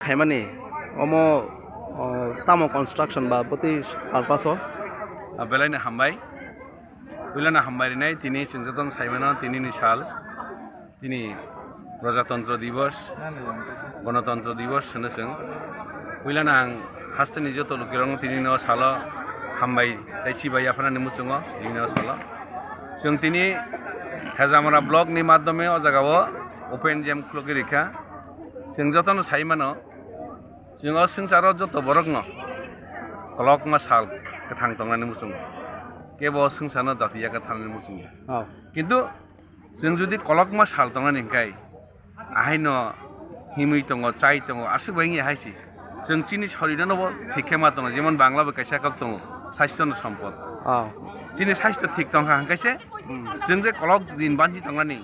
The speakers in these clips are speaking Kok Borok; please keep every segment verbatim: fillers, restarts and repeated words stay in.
Khaimani omo, o, tamo construction ba bwtwi purpose o? Ah, belai no hambai. Puila no hambai rinai, tini chwng jotono saimano, tini ni sal, tini Prajatantro Divas, Ganatantro Divas hwno chwng. Puila no ang hasteni joto lukirokno tini no salo hambai tei chibai yapharnani muchungo, tini no salo. Chwng tini Hejamara block ni madhyome o jaga o open gym khulugwi rikha. Chwng jotono saimano, chwng o swngcharo joto borokno kolokma sal kwthang tongnani muchungo. Kebo o swngcharno dapiya khe thanani muchungo. Oh. Kintu chwng jodi kolokma sal tongnani hwnkhe, ahaino himwi tongo, chai tongo, aswk bai wngya hai se. Chwng chini sorirano bo thik khe ma tongo, jemon Bangla bai kaisa kok tongo, "Sastho no sompod." Oh. Chini sastho thik tongkha hwnkhe se, Hmm. chwng je kolok din banchi tongnani,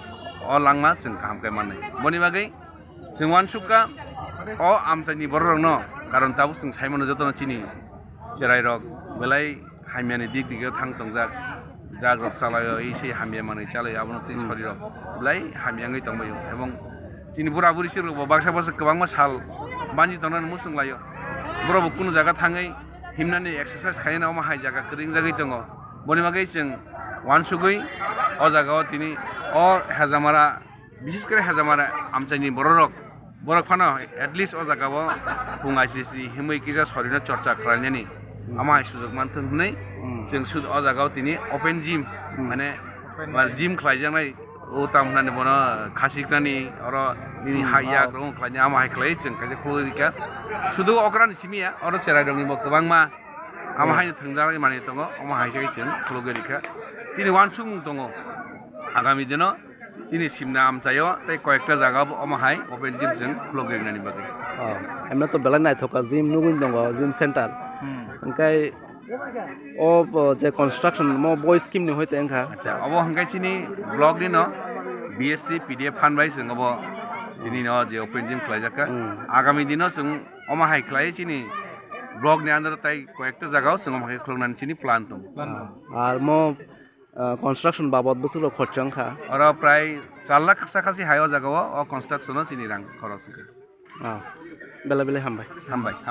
o langma chwng kaham khe mannai. Boni bagwi chwng uansukha o amchaini bororokno, karon tabuk chwng saimano jotono chini cherairok belai hamyani dik dik o thang tongjak, drug rok chalaio, ei sei hamya manwi chalaio, abono twi Hmm. sorirok belai hamya wngwi tongbaio. Ebong chini bura buri sirokbo baksa baksa kwbangma sal banchi tongnani muchung laio. Borokbo kunu jaga thangwi himnani exercise khaina omo hai jaga kwrwi wngjagwi tongo. Boni bagwi chwng uansugwi o jaga o tini o Hejamara Bises kore Hejamara amchaini bororok, borok phano at least o jaga o phung aisri sri himwi kisa sorino chorcha khlainani Hmm. ama hai sujok manthung hwnwi Hmm. chwng sud-, o jaga o tini open gym, Hmm. mane Open ba gym. gym khlaijaknai o tam hwnani bono khasiknani oro nini Hmm, ha yak oh. rong khlaini ama hai khlai chwng kaisa khulugwi rikha. Sudu okrani simi ya, oro cherairokni bo kwbangma ama Hmm. haino thwngjak manwi tongo, omo hai khe chwng khulugwi rikha. Chini uansukmung tongo agami dino. Chini simna amchaio tei koyekta jaga bo omo hai open gym chwng khulugwi rinani bagwi. Oh, emno to belai naithok kha gym nugwi tongo, gym center. Hmm. Hwnkhe o bo je construction mo boy scheme ni hoite wngkha. Acha, obo hwnkhe chini block ni no B S C P D F fund bai chwng obo tini no je open gym khlaijak kha. Hmm. Agami dino chwng omo hai khlai chini block ni under o tai koyekta jaga o chwng omo hai khuluknani chini plan tongo. Plan tongo. Ar mo Ah, construction babot bwswk rok khorcha wngkha? Oro prai char lakh kaisa kasi hai o jaga o, o construction o chini rang khoros wngkha. Ah, belai belai hambai. Hambai, hambai.